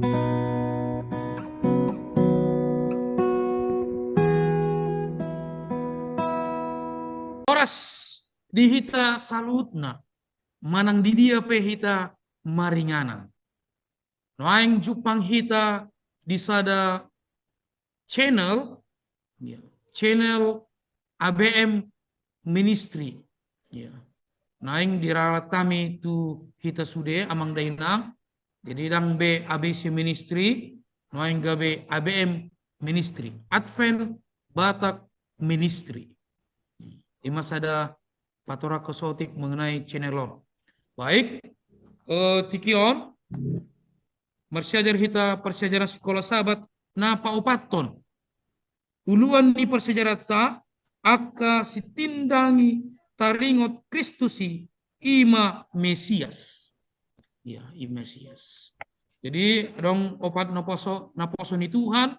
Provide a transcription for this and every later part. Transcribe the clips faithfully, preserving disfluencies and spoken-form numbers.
Horas di hita saluhutna, manang di dia pe hita maringanan. Nuaeng jumpang hita di sada channel, ya, channel A B M Ministry. Ya. Nuaeng diralat hami tu hita sude, amang dainang. Jadi ndang be A B C Ministry, nuaeng gabe A B M Ministry, Advent Batak Ministry. Ima sada patorang saotik mengenai channel on. Baik, eh, tingki on, marsiajar hita parsiajaran Sikola Sabat na paopathon. Uluan ni parsiajaranta, angka sitindangi taringot Kristus i, ima Mesias. Ya, i Mesias. Jadi, adong opat naposo, naposo ni Tuhan,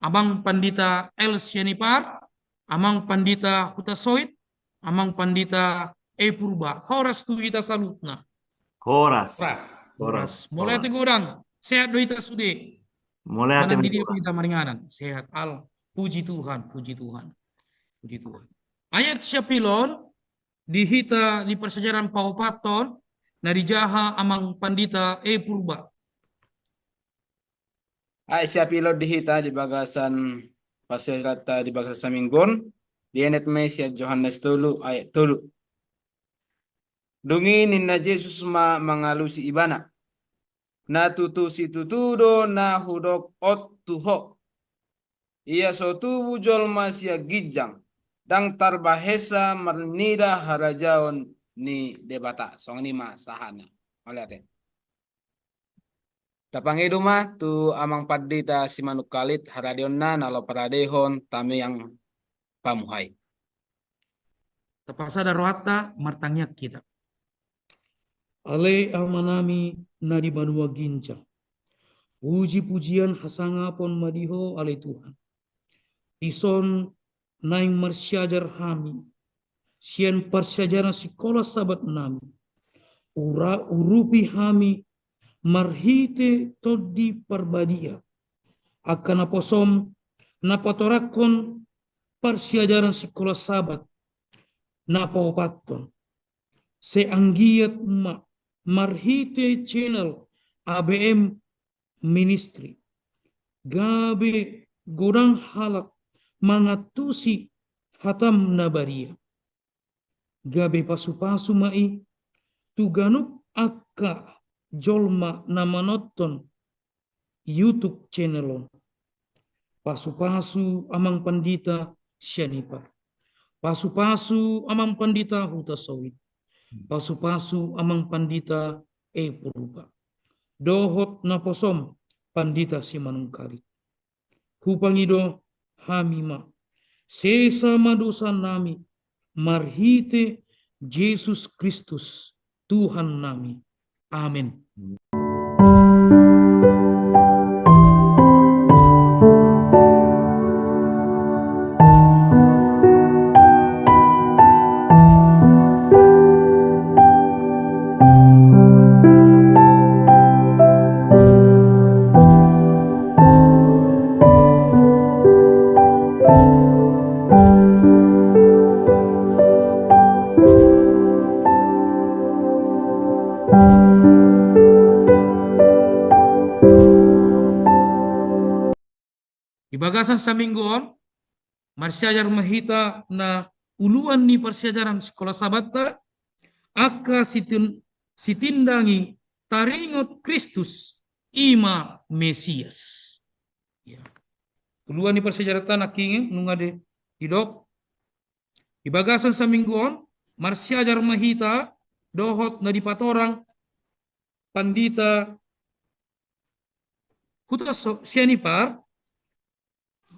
Amang Pandita L Sianipar, Amang Pandita Hutasoit, Amang Pandita E Purba. Horas tu hita saluhutna. Horas. Horas. Horas. Mauliate godang. Sehat do hita sude? Mauliate godang. Manang di dia pe hita maringanan. Sehat. Al. Puji Tuhan, puji Tuhan. Puji Tuhan. Ayat siapilon di hita di parsiajaran paopathon, na dijaha Amang Pandita E Purba. Ayat siapilon di hita di bagasan parsiajaranta di bagasan saminggu on, dienet ma i sian Johannes tolu ayat tolu. Dung i ninna Jesus ma mangalusi ibana: Na tutu situtu do na hudok on tu ho: Ia so tubu jolma sian ginjang, ndang tarbahensa marnida harajaon ni Debata. Songon i ma sahatna. Mauliate. Tapangido ma tu Amang Pandita Simanungkalit haradeonna na laho paradehon tamiang pamuhai. Tapasada rohanta, martangiang hita. Ale Amanami na di banua ginjang, puji-pujian hasangapon ma di Ho, ale Tuhan. Dison naeng marsiajar hami sian parsiajaran Sikola Sabat nami. Ura-, urupi hami marhite Tondi Parbadia angka naposom na patorangkon parsiajaran Sikola Sabat na paopathon. Sai anggiat ma marhite channel A B M Ministry, gabe godang halak mangantusi hatam na badia. Gabe pasu-pasu ma i tu ganup angka jolma na manonton YouTube channel on. Pasu-pasu Amang Pandita Sianipar. Pasu-pasu Amang Pandita Hutasoit. Pasu-pasu Amang Pandita E Purba. Dohot naposom Pandita Simanungkalit. Hupangido hami ma, sesa ma dosa nami, marhite Jesus Kristus Tuhan nami. Amen. Di bagasan saminggu on, marsiajar ma hita na uluan ni parsiajaran Sikola Sabatta, angka sitin-, sitindangi taringot Kristus, ima Mesias. Ya. Uluan ni parsiajaranta nangkin nunga di-, didok. Di bagasan saminggu on, marsiajar ma hita dohot na dipatorang Pandita Hutaso-, Sianipar,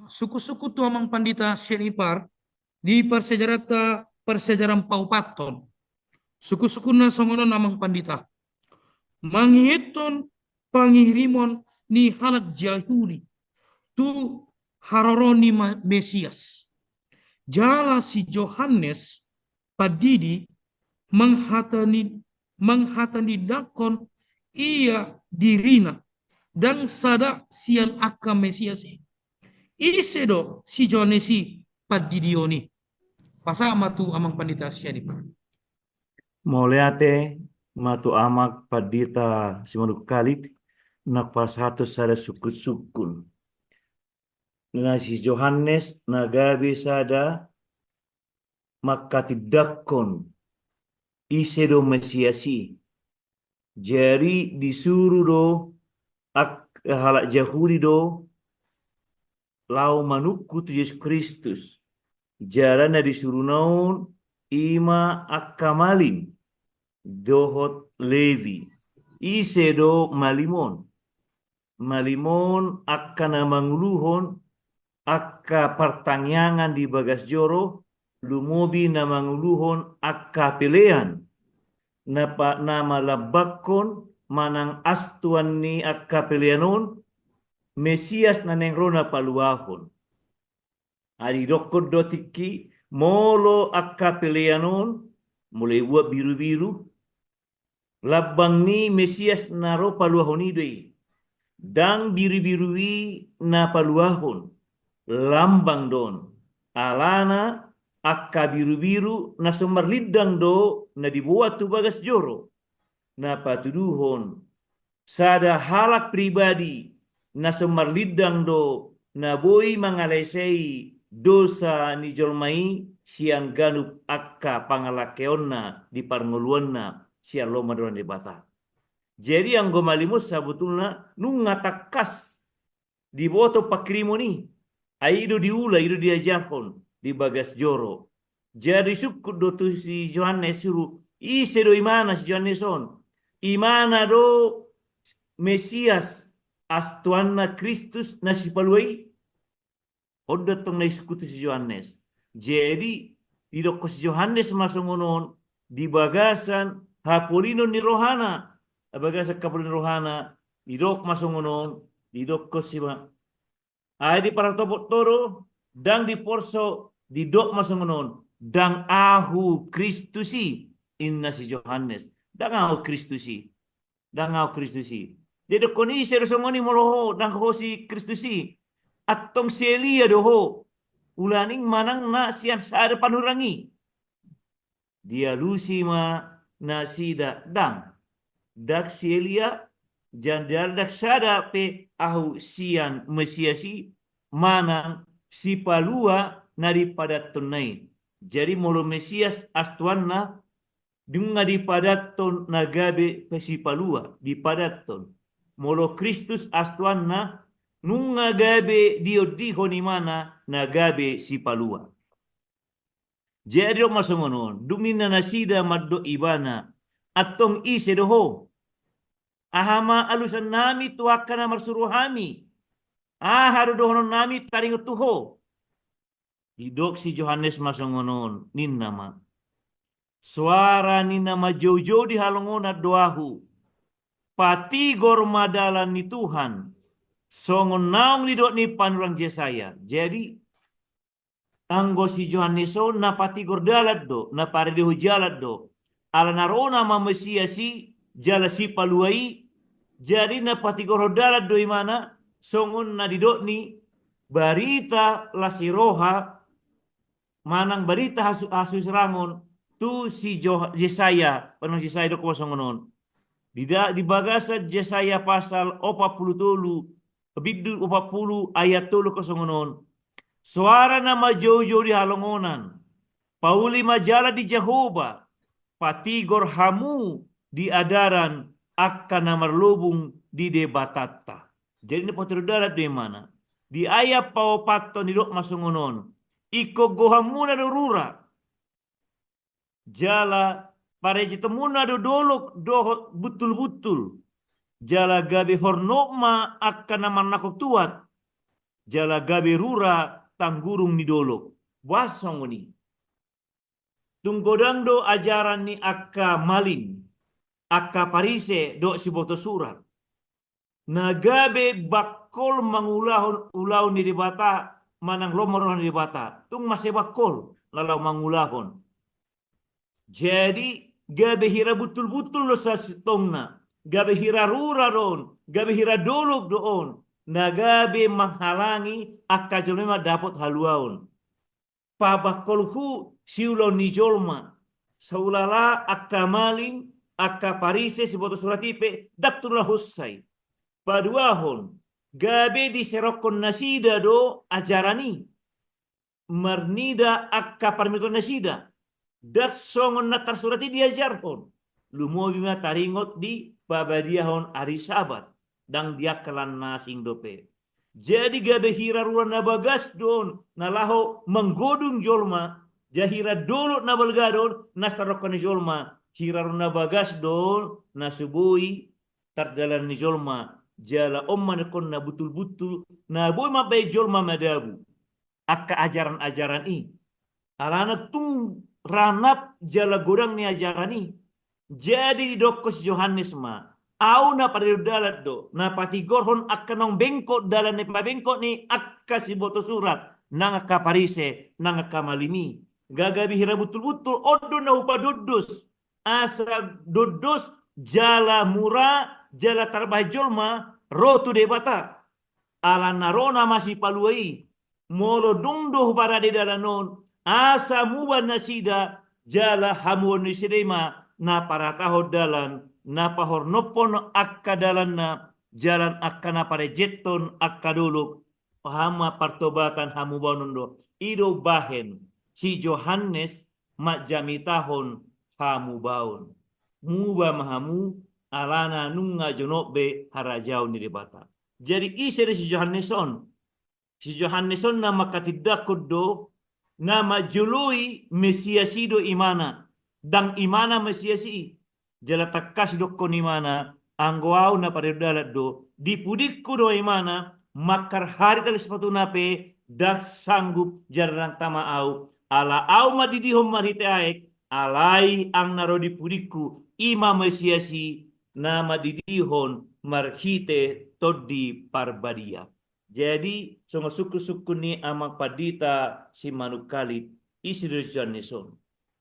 sungkun-sungkun tu Amang Pandita Sianipar, di parsiajaranta parsiajaran paopathon. Sungkun-sungkunna songon on Amang Pandita. Mangihuthon pangirimon ni halak Jahudi tu haroro ni Ma-, Mesias. Jala si Johannes Pandidi manghatani-, manghatanidanghon ia dirina ndang sada sian angka Mesias i. Ise do si Johannes i pandidion i? Pasahat ma tu amang pandita sian i. Mauliate ma tu amang pandita Simanungkalit, na pasahathon sada sungkun-sungkun. Na si Johannes na gabe sada mangkatindangkon ise do Mesias i. Jadi disuru do ak-, halak Jahudi do laho manungkun tu Jesus Kristus. Jala na disuruna on i ma angka malim dohot Lewi. Ise do malim on? Malim on angka na manguluhon angka partangiangan di bagas joro, lumobi na manguluhon angka pelean, na pa-, na malambangkon manang astuan ni angka pelean on, Mesias na naeng ro na paluahon. Ai didokkon do tingki, molo angka pelean on, molo dibuat birubiru, lambang ni Mesias na ro paluahon i do i. Ndang birubiru i na paluahon, lambang do on. Alana angka birubiru na so marlindang do na diboan tu bagas joro, na patuduhon sada halak pribadi na so marlindang do na boi mangalesei dosa ni jolma i sian ganup angka pangalangkeonna di parngoluonna sian lomo ni roha ni Debata. Jadi anggo malim on sabotulna nunga tangkas diboto pangkirimon i, ai i do diula, i do diajarhon di bagas joro. Jadi sungkun do tu si Johannes suru, ise do imana si Johannes on? Imana do Mesias, astuanna Kristus na sipalua i? On do tong na disungkun tu si Johannes. Jadi didokkon si Johannes ma songon on, di bagasan hapolinon ni rohana, bagasan hapolinon ni rohana, didok ma songon on, didokkon si ma. Ai diparhatopot ho do, ndang diporso, didok ma songon on, ndang ahu Kristus i, inna si Johannes. Ndang ahu Kristus i. Ndang ahu Kristus i. Jadi dokkon ise do songon i molo ho, ndang ho si Kristus i. Antong si Elia do ho. Ulaning manang na sian sada panurirang i. Dialusi ma nasida, ndang. Ndang si Elia, jala ndang sada pe ahu sian Mesias i, manang sipalua na dipadathonna i. Jadi molo Mesias astuanna, nunga dipadathon na gabe pe sipalua, dipadathon. Molo Kristus astuanna, nunga gabe diondihon imana na gabe sipalua. Jadi didok ma songon on, dung ninna nasida mandok ibana, antong ise do ho? Aha ma alusannami tu angka na marsuru hami? Aha do dohononnami taringot tu ho? Didok si Johannes ma songon on, ninna ma. Soara ni na manjoujou di halongonan do ahu. Patigor ma dalan ni Tuhan. Songon naung nidok ni panurirang Jesaya. Jadi, anggo si Johannes on na patigor dalan do, na paradehon jalan do. Ala na ro nama Mesias i, jala sipalua i, jadi na patigorhon dalan do imana, songon na didok ni barita las ni roha, manang barita hasu-, hasurangon, tu si Jo-, Jesaya, panurirang Jesaya didok ma songon on. Di da-, di bagasan Jesaya pasal opat pulu tolu, bindu opat pulu ayat tolu didok songon on. Soara na manjoujou di halongonan. Pauli ma jalan di Jahowa, patigor hamu di adaran angka na marlobung di Debatanta. Jadi na patigor dalan do imana. Di ayat paopathon didok ma songon on. Ingkon gohanmuna do rura. Jala parejetonmuna do dolok dohot buntulbuntul. Jala gabe hornop ma angka na marnangkok tuat. Jala gabe rura tanggurung ni dolok. Boasa songon i? Tung godang do ajaran ni angka malim, angka Parise dohot siboto surat. Na gabe bangkol mangulahon ulaon ni Debata, manang lomo roha ni Debata. Tung mansai bangkol na laho mangulahon. Jadi gabe hira buntulbuntul do sasintongna. gabe hira rura do on, gabe hira dolok do on, na gabe manghalangi angka jolma i mandapot haluaon. Pabangkolhu siulaon ni jolma, saulala angka malim, angka Parise, siboto surat i pe ndang tu na honsai. Paduahon, gabe diserokkon nasida do ajaran i, marnida angka parmintoton nasida, ndang songon na tarsurat i diajarhon. Lumobi ma taringot di pabadiahon ari Sabat, ndang di angka na asing dope. Jadi gabe hira rura na bagas do on na laho manggodung jolma, jala hira dolok na balga do on na tarrokkon ni jolma, hira rura na bagas do on na so boi tardalanan ni jolma, jala on ma ningkon na butul-butul na boi mambahen jolma madabu angka ajaran-ajaran i. Alana tung ranap jala godang ni ajaran i. Jadi didokkon si Johannes ma, au na paradidok dalan do, na patigorhon angka naung bengkok dalan na pabengkok ni angka siboto surat, nang angka Parise, nang angka malim i. Gabe hira butul-butul, on do na hupadondos, asa dondos, jala mura, jala tarbahen jolma ro tu Debata. Alana ro na masipalua i, molo dung do huparade dalan on, asa muba nasida, jala hamubaon ni nasida i ma na paratahon dalan, na pahornophon angka dalanna, jala angka na parejenhon angka dolok, hamu ma partobatan hamubaon on do. I do bahen si Johannes manjamitahon hamubaon. Muba ma hamu, alana nunga jonok be harajaon ni Debata. Jadi ise do si Johannes on? Si Johannes on na mangkatindangkon do, na manjoloi Mesias i do imana, ndang imana Mesias i. Jala tangkas dokkon imana, anggo au na paradidok dalan do, di pudingku do imana, mangkarhari tali sipatuna pe ndang sanggup jala ndang tama au, ala au mandidihon marhite aek, alai ang na ro di pudingku, i ma Mesias i na mandidihon marhite Tondi Parbadia. Jadi songon sungkun-sungkun ni amang pandita Simanungkalit, ise do si Johannes on?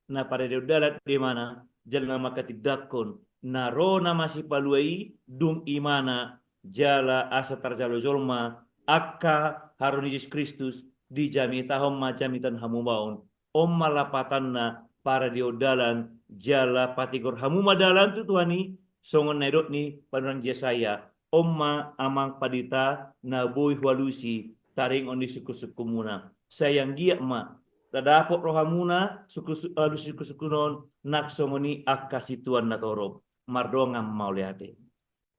Na paradidok dalan do imana, jala na mangkatindangkon, na ro na masipalua i dung imana, jala asa tarjalo jolma angka haroro ni Jesus Kristus, dijamitahon ma jamita hamubaon. On ma lapatanna, paradidok dalan, jala patigor hamu ma dalan tu Tuhan i, songon na nidok ni panurirang Jesaya. On ma amang pandita na boi hualusi taringot ni sungkun-sungkunmuna. Sai anggiat ma tadapot rohamuna sungkun-, alusi sungkun-sungkun on, nang songon i angka situan na torop. Mardongan mauliate.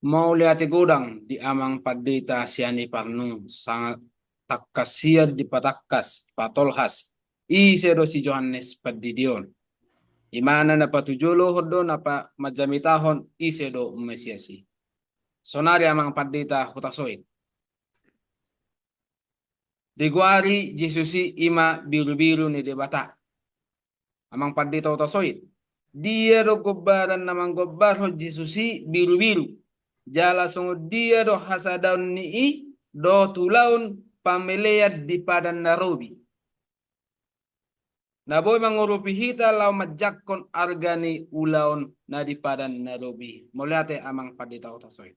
Mauliate godang di amang pandita sian Iparnung, sanga-, tangkas sian dipatangkas, patolhas, ise do si Johannes Pandidi on. Imana na patujolohon do, na pa-, manjamitahon ise do Mesias i. Sonari amang pandita hutasoit. Digoari Jesus i ima birubiru ni Debata. Amang pandita hutasoit. Dia do gombaran na manggombarhon Jesus i birubiru? Jala songon dia do hasadaon ni i dohot ulaon pamelean di padan na robi, na boi mangurupi hita laho manjangkon arga ni ulaon na di padan na robi? Mauliate amang pandita hutasoit.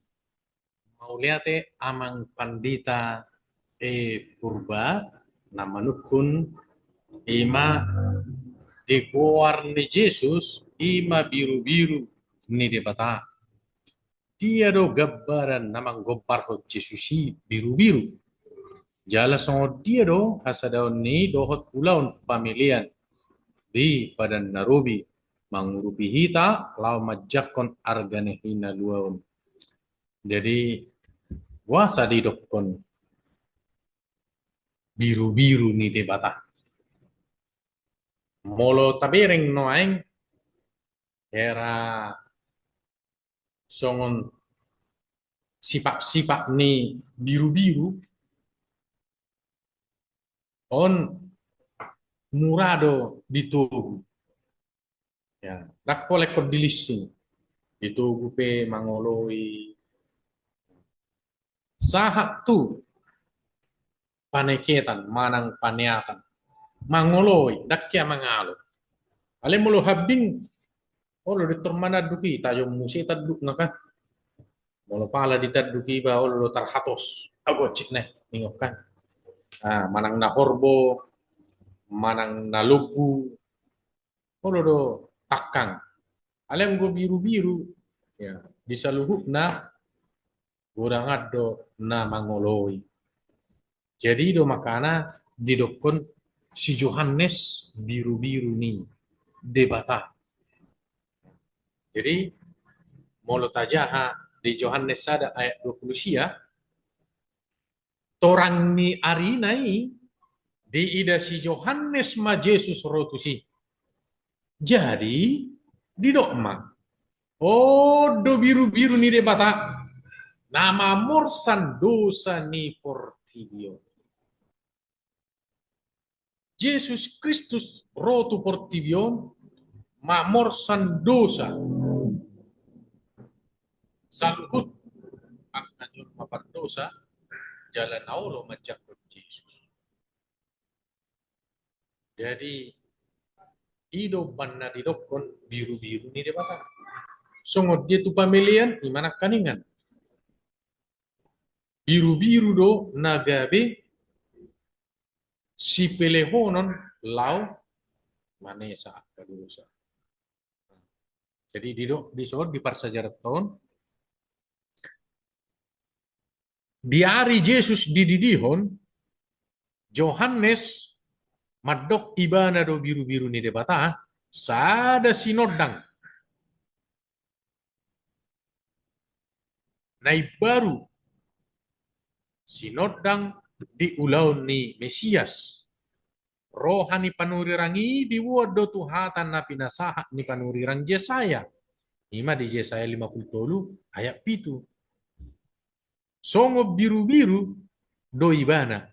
Mauliate amang pandita, eh, Purba, na manungkun, ima digoar ni Jesus ima birubiru ni Debata. Dia do gambaran na manggombarhon Jesus i birubiru? Jala songon dia do hasadaon ni i dohot ulaon pamelean di padan na robi, mangurupi hita laho manjangkon arga ni hinaluaon? Jadi, boasa didokkon birubiru ni Debata? Molo tabereng nuaeng, hera songon sifat-sifat ni birubiru on mura do ditogu. Ya, ndang pola ingkon dilinsing. Ditogu pe mangoloi. Sahat tu paneketan manang paneatan. Mangoloi, ndang hea mangalo. Alai molo hambing, olo do tor mananduk i, tajom muse tandukna kan. Molo pala ditanduk iba olo do tarhatos. Ago cik ne, ningon kan. Nah, manang na horbo, manang na lombu, olo do tangkang. Alai anggo birubiru, ya, di saluhutna godang do na mangoloi. Jadi do makana didokkon si Johannes birubiru ni Debata. Jadi molo tajaha di Johannes sada ayat dua pulu sia, torang ni arina i diida si Johannes ma Jesus ro tusi. Jadi didok ma, on do birubiru ni Debata na mamorsan dosa ni portibi on. Jesus Kristus ro tu portibi on mamorsan dosa saluhut angka jolma pardosa, jala na olo manjangkon Jesus. Jadi i do umbahen na didokkon birubiru ni Debata. Songon dia tu pamelean, i ma nangkaningan. Birubiru do na gabe sipelehonon laho manesa angka dosa. Jadi didok dison di parsajaranta on, di ari Jesus dididihon, Johannes mandok ibana do birubiru ni Debata, sada sinondang na imbaru, sinondang di ulaon ni Mesias. Roha ni panurirang i diboan do tu hata na pinasahat ni panurirang Jesaya. I ma di Jesaya lima pulu tolu ayat pitu. Songon birubiru do ibana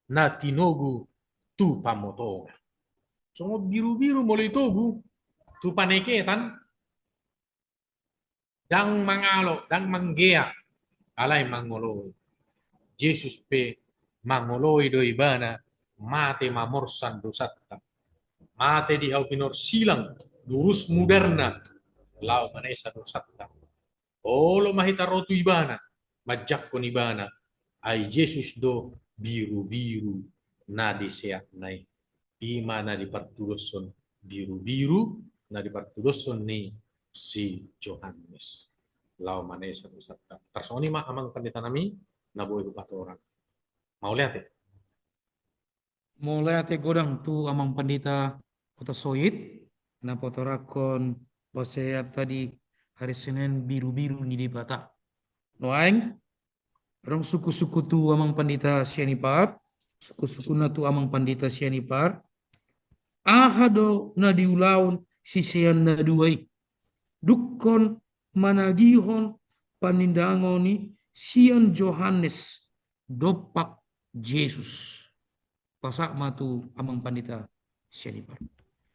na tinogu tu pamotongan. Songon birubiru molo itogu tu paneketan, ndang mangalo, ndang manggea, alai mangoloi. Jesus pe mangoloi do ibana, mate mamorsan dosanta. Mate di hau pinorsilang, durus mudarna, laho manesa dosanta. Olo ma hita ro tu ibana, manjangkon ibana, ai Jesus do birubiru na diseatna i. I ma na dipartudoshon birubiru na dipartudoshon ni si Johannes laho manesa dosanta. Tarsongon i ma amang pandita nami na boi hupatorang. Mauliate. Mauliate godang tu amang pandita Hutasoit na patorangkon pasahatonta di hari Senin birubiru ni Debata. Nuaeng, adong sungkunsungkun tu amang pandita Sianipar, sungkunsungkunna tu amang pandita Sianipar. Aha do na diulahon sisean na dua i? Dungkon manangihon panindangon i sian Johannes dompak Jesus. Pasahat ma tu amang pandita Sianipar.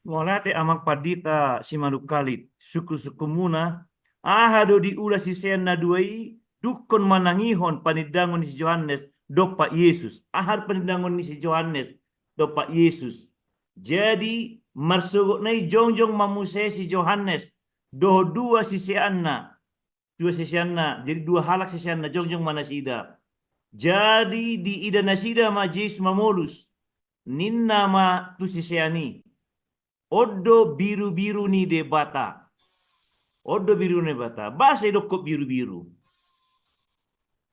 Mauliate amang pandita Simanungkalit, sungkunsungkunmuna, aha do diula sisean na dua i dungkon manangihon panindangon ni si Johannes dompak Jesus? Aha do panindangon ni si Johannes dompak Jesus? Jadi marsogot na i jongjong ma muse si Johannes dohot dua siseanna, dua siseanna, jadi dua halak siseanna, jongjong ma nasida. Jadi diida nasida ma Jesus mamolus, ninna ma tu sisean i, on do birubiru ni Debata. On do birubiru ni Debata. Boasa didokkon birubiru?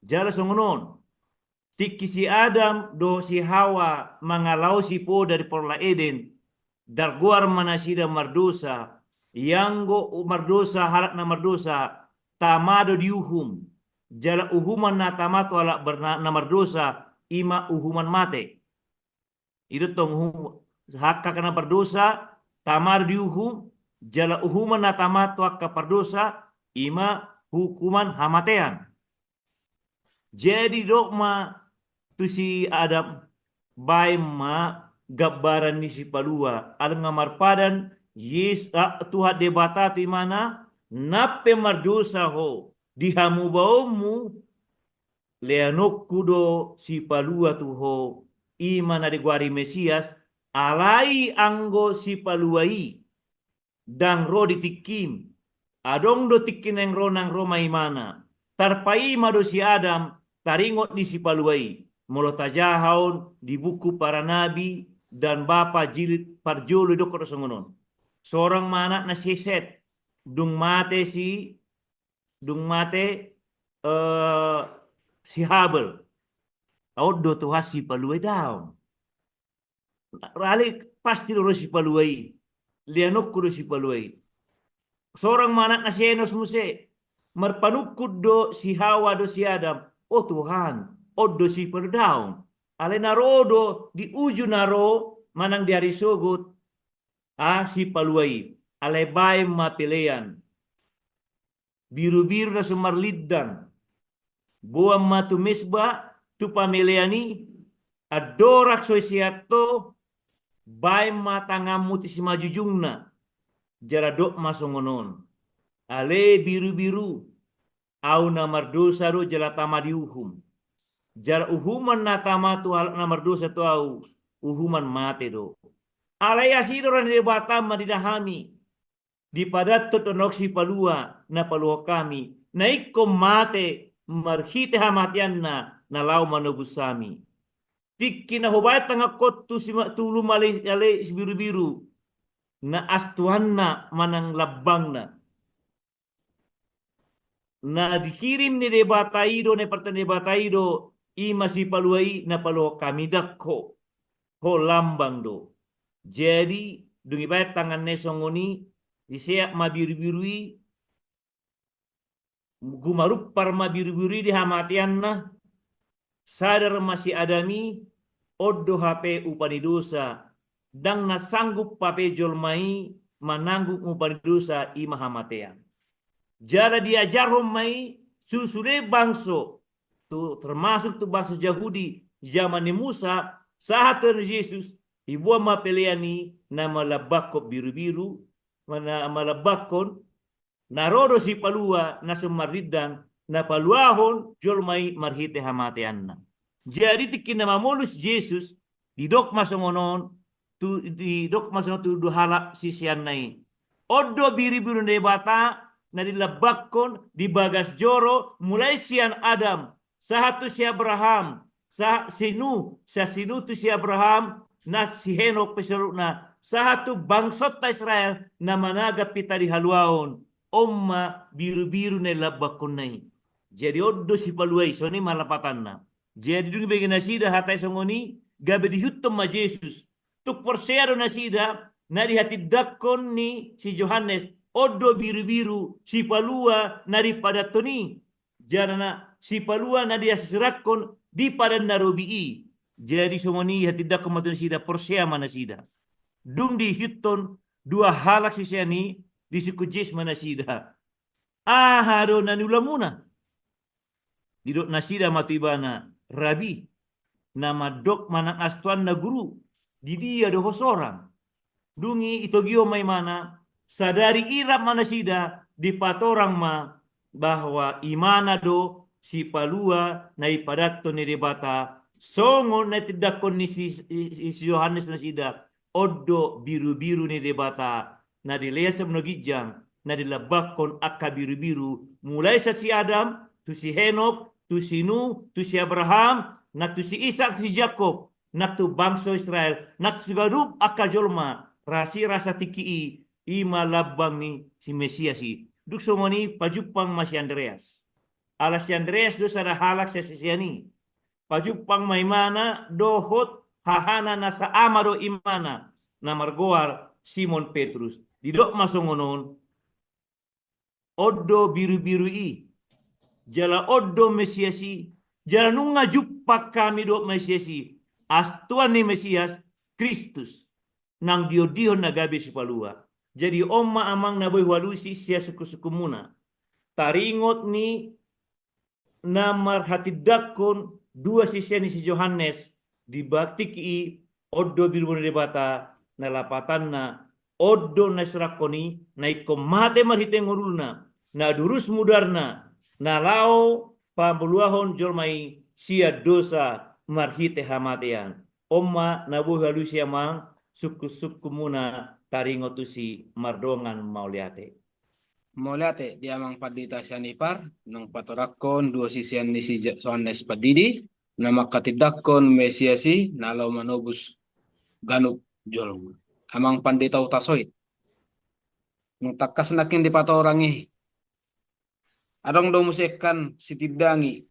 Jala songon on, tingki si Adam dohot si Hawa mangalaosi poda di porla Eden, targoar ma nasida mardosa. Ianggo mardosa halak na mardosa, tama do diuhum. Jala uhuman na tama tu halak bar-, na, na mardosa, i ma uhuman mate. I do tong uhu-, angka na pardosa, tama do diuhum, jala uhuman na tama tu angka pardosa, i ma hukuman hamatean. Jadi didok ma tu si Adam, baen ma gambaran ni Sipalua, ala nga marpadan Yes-, ah, Tuhan Debata tu imana, nang pe mardosa ho di hamubaonmu, leanonku do Sipalua tu ho, i ma na digoari Mesias, alai anggo Sipalua i ndang ro di tingkim. Adong do tingki naeng ro, nang ro ma imana. Tarpaima do si Adam taringot ni sipalua i. Molo tajaha on di buku Para Nabi dan Bapa jilid parjolo, didok do songon on. Sorang ma anakna si Set, dung mate si, dung mate, eh, si Habel. On do Tuhan sipalua i? Daong. Alai pasti do ro sipalua i. Leanonku do sipalua i. Sorang ma anakna si Enos muse. Marpanungkun do si Hawa dohot si Adam. O Tuhan, on do sipalua? Daong. Alai na ro do di uju na ro manang di ari sogot, ah, sipalua i. Alai baen ma pelean. Birubiru na so marlindang. Boan ma tu mesba, tu pamelean i, andorang so iseat ho, baen ma tanganmu tu simanjujungna. Jala dok ma songon on: Ale birubiru, ahu na mardosa do jala tama diuhum. Jala uhuman na tama tu halak na mardosa tu ahu, uhuman mate do. Alai asi do roha ni Debata manida hami. Dipadathon do na on sipalua na paluahon hami, na ingkon mate marhite hamateanna na laho manobus hami. Tingki na hubaen tanganhon tu si ma-, tu ulu ma ale, ale si birubiru, na astuanna manang lambangna. Na dikirim ni Debata i do, na dipaboa ni Debata i do, i ma sipalua i na paluahon hami, ndang ho. Ho lambang do. Jadi, dung ibaen tanganna i songon i, diseat ma birubiru i, gumarumpar ma birubiru i di hamateanna, sadar ma si Adam i, on do hape upa ni dosa, ndang na sanggup hape jolma i mananggung upa ni dosa, i ma hamatean. Jala diajarhon ma i tu sude bangso, tu, termasuk tu bangso Jahudi, zaman ni Musa, sahat tu ni Jesus, diboan ma pelean i na malambangkon birubiru, mana malambangkon, na ro do sipalua na so marlindang, na paluahon jolma i marhite hamateanna. Jadi tingki na mamolus Jesus, didok ma songon on, tu, didok ma songon on tu dua halak siseanna i: On do birubiru ni Debata na dilambangkon di bagas joro mulai sian Adam, sahat tu si Abraham, sa-, si Nuh, sa-, si Nuh tu si Abraham, na si Henok pe saluhutna, sahat tu bangsonta Israel na managap hita di haluaon, on ma birubiru na dilambangkonna i. Jadi on do sipalua i, songon i ma lapatanna. Jadi dung dibege nasida hata i songon i, gabe diihuthon ma Jesus. Tung porsea do nasida na dihatindangkon ni si Johannes, on do birubiru sipalua na dipadathon i. Jala na sipalua na dihasusurakkon di Padan na Robi i. Jadi songon i dihatindangkon ma tu nasida, porsea ma nasida. Dung diihuthon dua halak sisean i, disungkun Jesus ma nasida: Aha do na niulamuna? Didok nasida ma tu Ibana: Rabi, na mandok manang astuanna Guru, di dia do Ho sorang? Dung i ditogihon ma Imana, sadari i rap ma nasida, dipatorang ma bahwa Imana do sipalua na dipadathon ni Debata, songon na ditindangkon ni si, si, si Johannes nasida, on do birubiru ni Debata, na dilehon sian banua ginjang, na dilambangkon angka birubiru, mulai sian si Adam, tu si Henok, tu si Nuh, tu si Abraham, nang tu si Ishak, tu si Jakob, nang tu bangso Israel, nang tu ganup angka jolma, rasi rasa tingki i, i ma lambang ni si Mesias i. Dung songon i pajumpang ma si Andreas. Ala si Andreas do sada halak sisean i. Pajumpang ma imana dohot hahana na saama do imana, na margoar Simon Petrus. Didok ma songon on: On do birubiru i, jala on do Mesias i, jala nunga jumpang hami dohot Mesias i. Astuan ni Mesias, Kristus, nang diondihon na gabe sipalua. Jadi on ma amang na boi hualusi sian sungkunsungkunmuna. Taringot ni na marhatindangkon dua sisean ni si Johannes di ba-, tingki i, on do birubiru ni Debata, na lapatanna on do na disurakkon i, na ingkon mate marhite ngoluna, na durus mudarna, na laho paluahon jolma i sian dosa marhite hamatean. On ma na boi hualusi amang sungkunsungkunmuna taringot tusi, mardongan mauliate. Mauliate di amang pandita sian Ipar, naung patorangkon dua sisean ni si Jo-, Johannes Pandidi, na mangkatindangkon Mesias i, na laho manobus ganup jolma. Amang pandita Hutasoit. Nung tangkas nangkin dipatorang i, adong do muse kan sitindangi.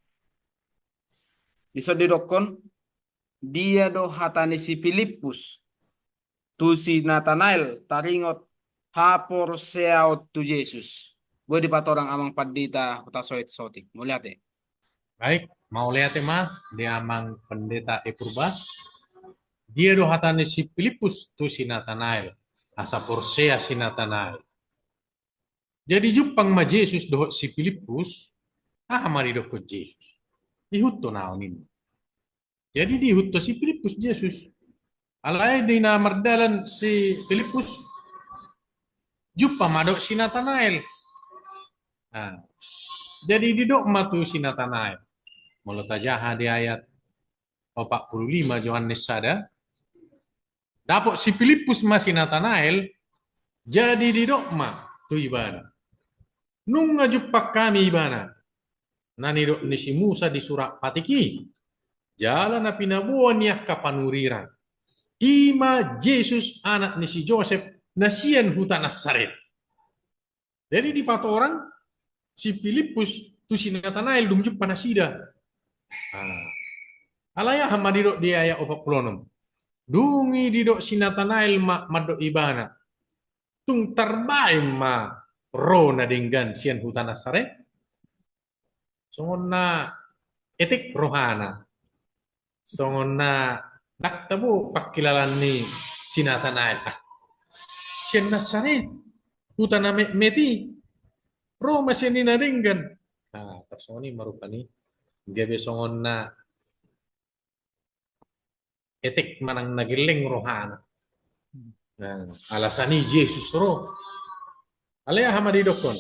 Dison didokkon, dia do hata ni si Pilippus tu si Natanael taringot haporseaon tu Jesus? Boi dipatorang amang pandita Hutasoit saotik. Mauliate. Baik, mauliate ma di amang pendeta E Purba. Dia do hata ni si Pilippus tu si Natanael, asa porsea si Natanael. Jadi jumpang ma Jesus dohot si Pilippus, aha ma didokkon Jesus? Ihuthon ahu ninna. Jadi diihuthon si Pilippus Jesus. Alai di na mardalan si Pilippus, jumpa ma dohot si Natanael. Nah, jadi didok ma tu si Natanael. Molo tajaha di ayat opat puluh lima Johannes sada, dapot si Pilippus ma si Natanael, jadi didok ma tu ibana, nunga jumpang hami ibana, na nidok ni si Musa di surat patik i, jala na pinaboa ni angka panurirang. I ma Jesus anak ni si Josep na sian huta Nasaret. Jadi dipatorang si Pilippus tu si Natanael dung jumpa nasida. Ah. Alai aha ma didok di ayat opat puluh onom? Dung i didok si Natanael ma mandok ibana, tung tarbaen ma ro na denggan sian huta Nasaret? Songon na etek rohana. Songon na ndang tabo pangkilalaan ni si Natanael. Ah, sian Nasaret, huta na metmet i, ro ma sian i na denggan. Nah, tarsongon i ma rupani, gabe songon na etek manang na gelleng rohana. Nah, alasan i Jesus ro. Alai aha ma didokkon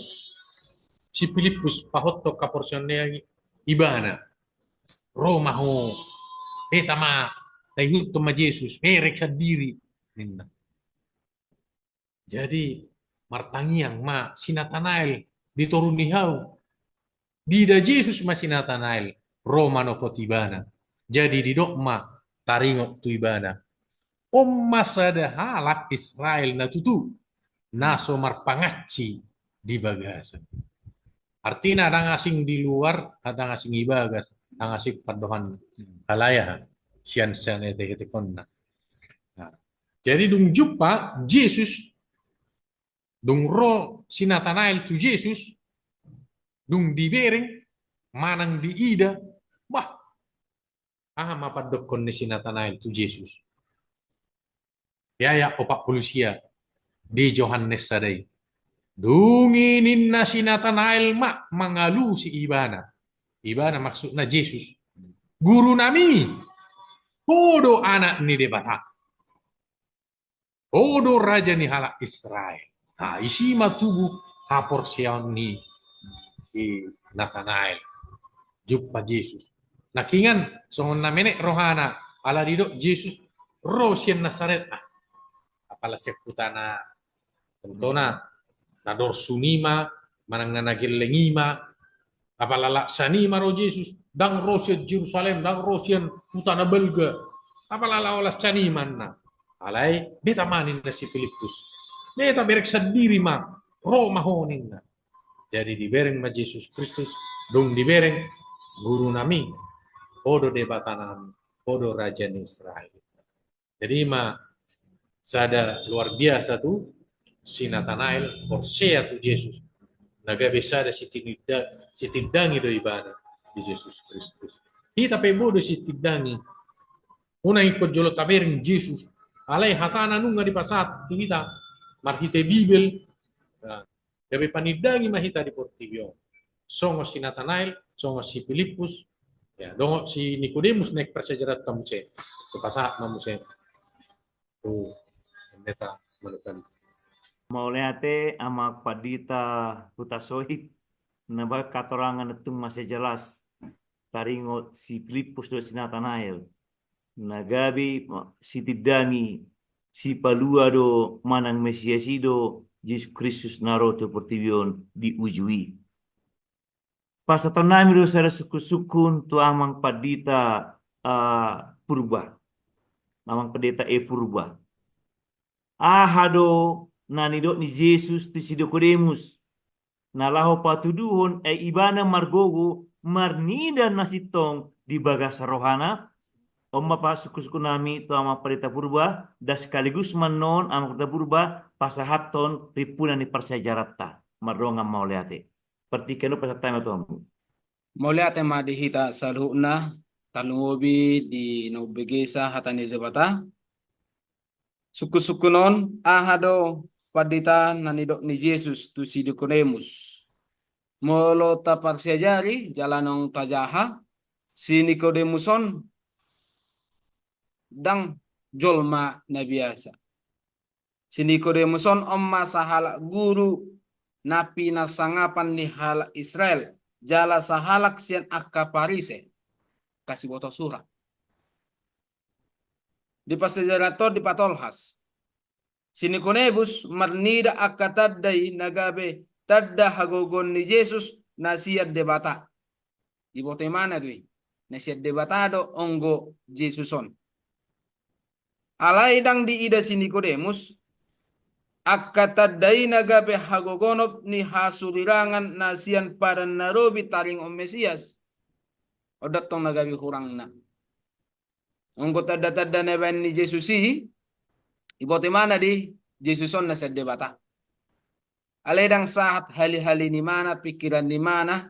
si Pilippus pahothon haporseaon ni ibana? Ro ma ho, beta ma, taihuthon ma Jesus, bereng sandiri, ninna. Jadi martangiang ma si Natanael di toru ni hau. Diida Jesus ma si Natanael, ro manopot ibana. Jadi didok ma taringot tu ibana, on ma sada halak Israel na tutu, na so marpangansi di bagasan. Artina ndang asing di luar, ndang asing i bagas, ndang asing pandohan. Alai aha, sian, sian etek-etekonna. Nah, jadi dung jumpa Jesus, dung ro si Natanael tu Jesus, dung dibereng manang diida, bah, aha ma pandokkon ni si Natanael tu Jesus? Di ayat opat puluh sia di Johannes sada i. Dung i ninna si Natanael ma mangalusi ibana. Ibana maksudna Jesus. Gurunami, ho do Anak ni Debata. Ho do raja ni halak Israel. Nah, disi ma tubu haporseaon ni si Natanael. Jumpa Jesus. Nangkiningan songon na menek rohana ala didok Jesus ro sian Nasaret. Ah, apala sian huta na, contohna, na dorsu ni ma, manang na, na gelleng i ma, apala laksan i ma ro Jesus, ndang ro sian Jerusalem, ndang ro sian huta na balga. Apala laho laksan i ma ninna. Alai, beta ma ninna si Pilippus. Beta bereng sandiri ma, ro ma ho ninna. Jadi dibereng ma Jesus Kristus, dung dibereng, gurunami, ho do Debatanami, ho do raja ni Israel. Jadi ma sada luar biasa tu si Natanael porsea tu Jesus. Na gabe sada sitinida-, sitindangi do ibana di Jesus Kristus. Hita pe boi do sitindangi. Unang ingkon jolo tabereng Jesus. Alai hatana nunga dipasahat tu hita marhite Bibel. Nah, gabe panindangi ma hita di portibi on. Songon si Natanael, songon si Pilippus, ya, dohot si Nikodemus naeng parsiajaranta muse. Hupasahat ma muse tu pendeta Manukali. Mauliate amang pandita Hutasoit, na baen hatorangan na tung mansai jelas taringot si Pilippus dohot si Natanael. Na gabe ma-, sitindangi, sipalua do manang Mesias i do Jesus Kristus na ro tu portibi on di uju i. Pasahaton nami do sada sungkun-sungkun tu amang pandita, ah, Purba. Amang pandita E Purba. Aha do na nidok ni Jesus tu si Nikodemus, na laho patuduhon, eh, ibana margogo marnida na sintong di bagasan rohana? On ma pasungkun-sungkun nami tu amang pandita Purba, dan sekaligus ma annon amang pandita Purba pasahathon rimpuna ni parsiajaranta. Mardongan mauliate. Partingkian on pasahat hami ma tu hamu. Mauliate ma di hita saluhutna, tarlumobi di na umbegesa hata ni Debata. Sungkun-sungkun on, aha do pandita na nidok ni Jesus tu si Nikodemus? Molo taparsiajari jala naung tajaha, si Nikodemus on ndang jolma na biasa. Si Nikodemus on, on ma sahalak guru na pinasangapan ni halak Israel, jala sahalak sian angka Parise, angka siboto surat. Di parsiajaranta on dipatolhas, si Nikodemus marnida angka tanda i na gabe tanda hagogoon ni Jesus na sian Debata. Diboto ibana do i, na sian Debata do anggo Jesus on. Alai ndang diida si Nikodemus angka tanda i na gabe hagogoon ni hasurirangon na sian Padan na Robi taringot Mesias. On do tong na gabe hurangna. Anggo tanda-tanda na baen ni Jesus i, diboto ibana do i Jesus on na sian Debata. Alai ndang sahat hali-hali ni ibana, pingkiran ni ibana,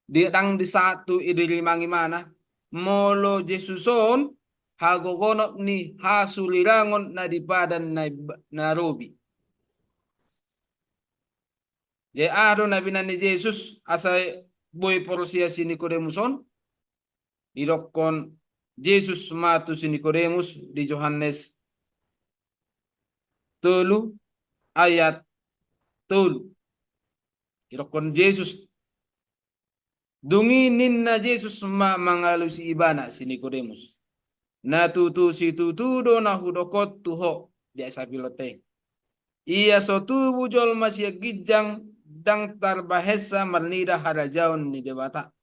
di, ndang disahat tu dirimangi ibana, molo Jesus on hagogoon ni hasurirangon na di Padan na, na Robi. Jadi aha do na binaen ni Jesus asa boi porsea si Nikodemus on? Didokkon Jesus ma tu si Nikodemus di Johannes tolu ayat tolu. Didokkon Jesus, dung i ninna Jesus ma mangalusi ibana si Nikodemus, na tutu situtu do na hudok on tu ho, di ayat sapulu on. Ia so tubu jolma sian ginjang, ndang tarbahensa marnida harajaon ni Debata.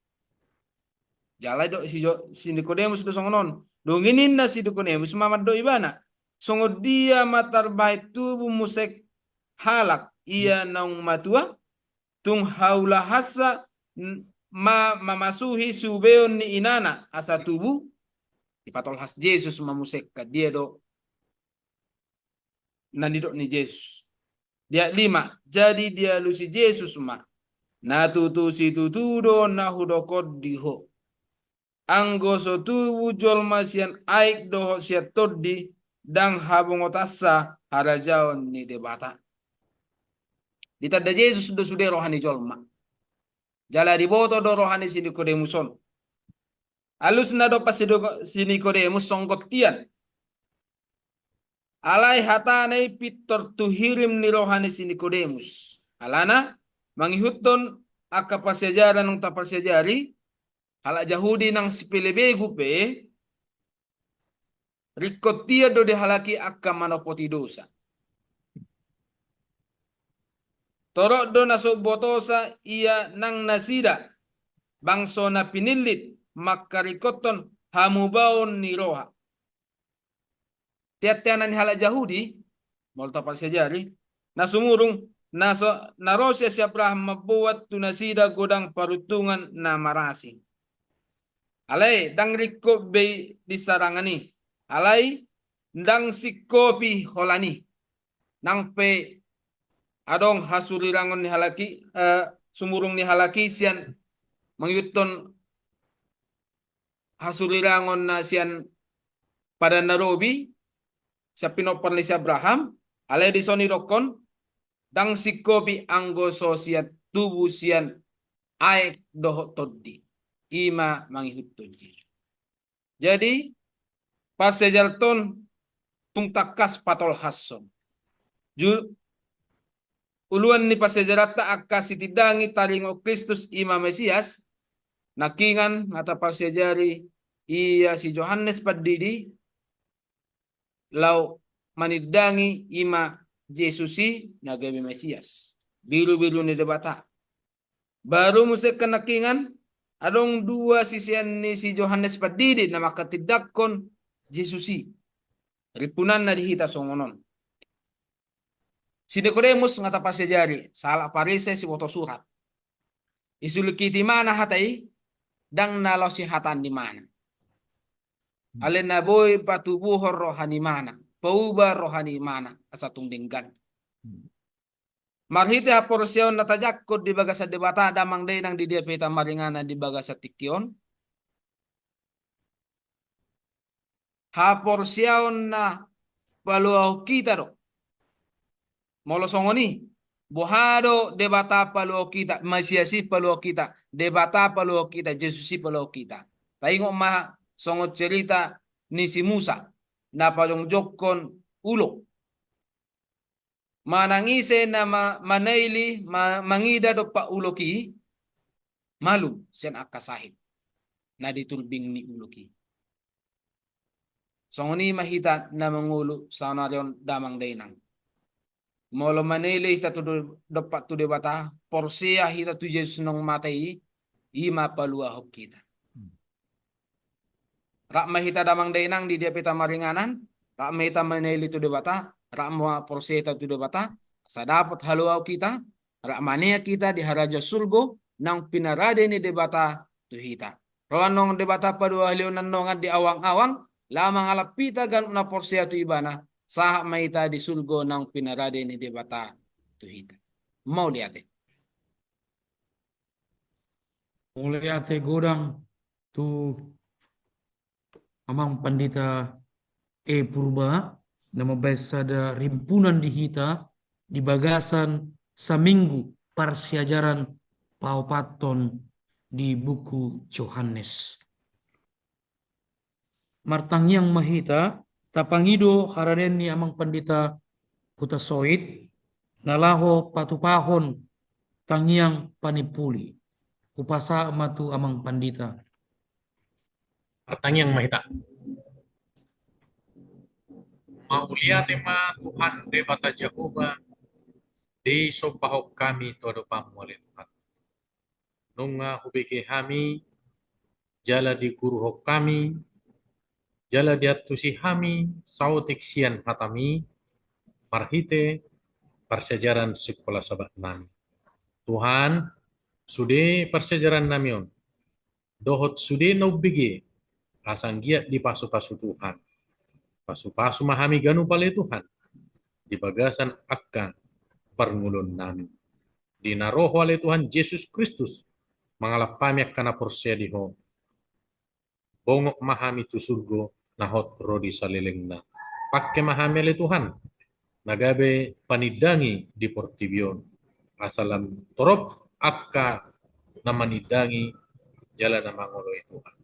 Jala didok si Jo-, si Nikodemus do songon on. Dung i ninna si Nikodemus ma mandok ibana, songon dia ma tarbahen tubu muse halak ia naung matua, tung haulahansa n-, ma mamasuhi siubeon ni inana asa tubu? Dipatolhas Jesus ma muse angka dia do na nidok ni Jesus. Di ayat lima, jadi dialusi Jesus ma, na tutu situtu do na hudok on di ho. Anggo so tubu jolma sian aek dohot sian tondi, ndang habongotansa harajaon ni Debata. Ditanda Jesus do sude roha ni jolma. Jala diboto do roha ni si Nikodemus on. Alusna do pas si do-, si Nikodemus songon tian. Alai hatana i pintor tu hirim ni roha ni si Nikodemus. Alana, mangihuthon angka parsiajaran naung taparsiajari, halak Jahudi nang sipelebegu pe, ringkot tian do di halak i angka manopoti dosa. Torop do na so botosa ia nang nasida, bangso na pinillit, mangkaringkothon hamubaon ni roha. Tian-tianna ni halak Jahudi, molo taparsiajari, na sumurung, na so, na ro sian si Abraham mamboan tu nasida godang paruntungan na marasing. Alai, ndang ringkot be i di sarangan i. Alai, ndang singkopi holan i. Nang pe adong hasurirangon ni halak i, eh, sumurung ni halak i sian mangihuthon hasurirangon na sian Padan na Robi, sian pinompar ni si Abraham, alai dison didokkon, ndang singkopi anggo so sian tubu sian aek dohot tondi. I ma mangihuthon Jesus. Jadi, parsiajaranta on tung tangkas patolhashon. Ju-, uluan ni parsiajaranta angka sitindangi taringot Kristus i ma Mesias, nangkingan na taparsiajari ia si Johannes Pandidi, laho manindangi i ma Jesus i na gabe Mesias, birubiru ni Debata. Baru muse angka nangkiningan, adong dua sisean ni si Johannes Pandidi na manghatindanghon Jesus i. Rimpunanna di hita songon on. Si Nikodemus nga tapasajari, sahalak Parise, siboto surat. Isulingkiti ibana hata i, ndang na laos sihataan ni ibana. Alai na boi patubuhon roha ni ibana, pauba roha ni ibana, asa tung denggan. Marhite haporseaon na tajangkon di bagasan Debata, damang dainang, di dia pe hita maringanan di bagasan tingki on. Haporseaon na paluahon hita do. Molo songon i, boha do Debata paluahon hita, Mesias i paluahon hita, Debata paluahon hita, Jesus i paluahon hita. Taingot ma songon cerita ni si Musa, na pajongjongkon ulo. Manang ise na ma-, manaili, ma-, mangida dompak ulok i, malum sian angka sahit na di turbing ni ulok i. Songon i ma hita na mangolu saonari on, damang dainang. Molo manaili hita tu do-, dompak tu Debata, porsea hita tu Jesus naung mate i, i ma paluahon hita. Rap ma hita, damang dainang, di dia pe hita maringanan, rap ma hita manaili tu Debata, rap ma porsea hita tu Debata, asa dapot haluaon hita, rap maneang hita di harajaon surgo naung pinarade ni Debata tu hita. Ro annon Debata paduahalihon annon di awangawang, laho mangalap hita ganup na porsea tu Ibana, sahat ma hita di surgo naung pinarade ni Debata tu hita. Mauliate. Mauliate godang tu Amang Pandita E Purba, na mambahen sada rimpunan di hita di bagasan saminggu parsiajaran paopathon di buku Johannes. Martangiang ma hita, tapangido haradeon ni Amang Pandita Hutasoit, na laho patupahon tangiang panimpuli. Hupasahat ma tu Amang Pandita. Martangiang ma hita. Mauliate ma Tuhan Debata Jahowa, disombahon hami tu adopanMu ale Tuhan. Nunga hubege hami, jala diguruhon hami, jala diantusi hami saotik sian hataMi, marhite parsiajaran sikola Sabat nami. Tuhan, sude parsiajaran nami on, dohot sude na umbege, asa anggiat dipasupasu Tuhan. Pasupasu ma hami ganup ale Tuhan, di bagasan angka parngoluon nami. Di na ro Ho ale Tuhan Jesus Kristus, mangalap hami angka na porsea di Ho. Bongot ma hami tu surgo, na hot ro di salelengna. Pangke ma hami ale Tuhan, na gabe panindangi di portibi on. Asa lam torop angka na manindangi jala na mangoloi Tuhan.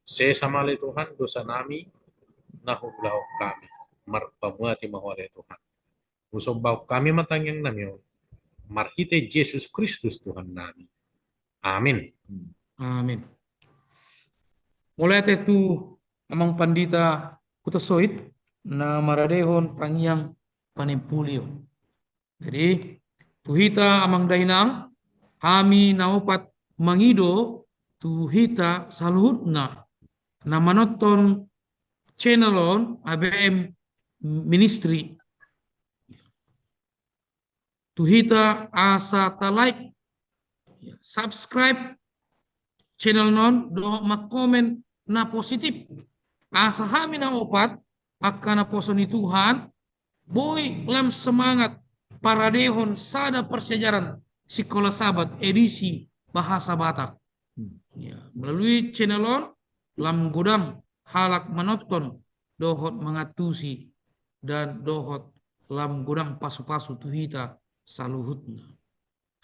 Sesa ma ale Tuhan dosa nami, na huulahon hami. Marpamuati ma Ho ale Tuhan. Husombahon hami ma tangiang nami on, marhite Jesus Kristus Tuhan nami. Amin. Amin. Mauliate tu Amang Pandita Hutasoit, na maradehon tangiang panimpuli on. Jadi, tu hita Amang Dainang, hami na opat mangido tu hita saluhutna na manonton channel on, A B M Ministry. Tu hita asa ta-like, subscribe channel on, dohot mangkomen na positif. Asa hami na opat, angka naposo ni Tuhan, boi lam semangat paradehon sada parsiajaran sikola Sabat edisi bahasa Batak. Ya, melalui channel on, lam godang halak manonton, dohot mangantusi, dan dohot lam godang pasupasu tu hita saluhutna.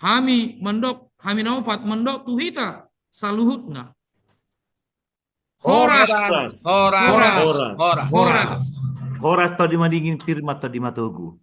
Hami mandok, hami na opat mandok tu hita saluhutna. Horas. Horas. Horas. Horas. Horas. Horas. Horas. Todi madingin, pir ma todi matogu.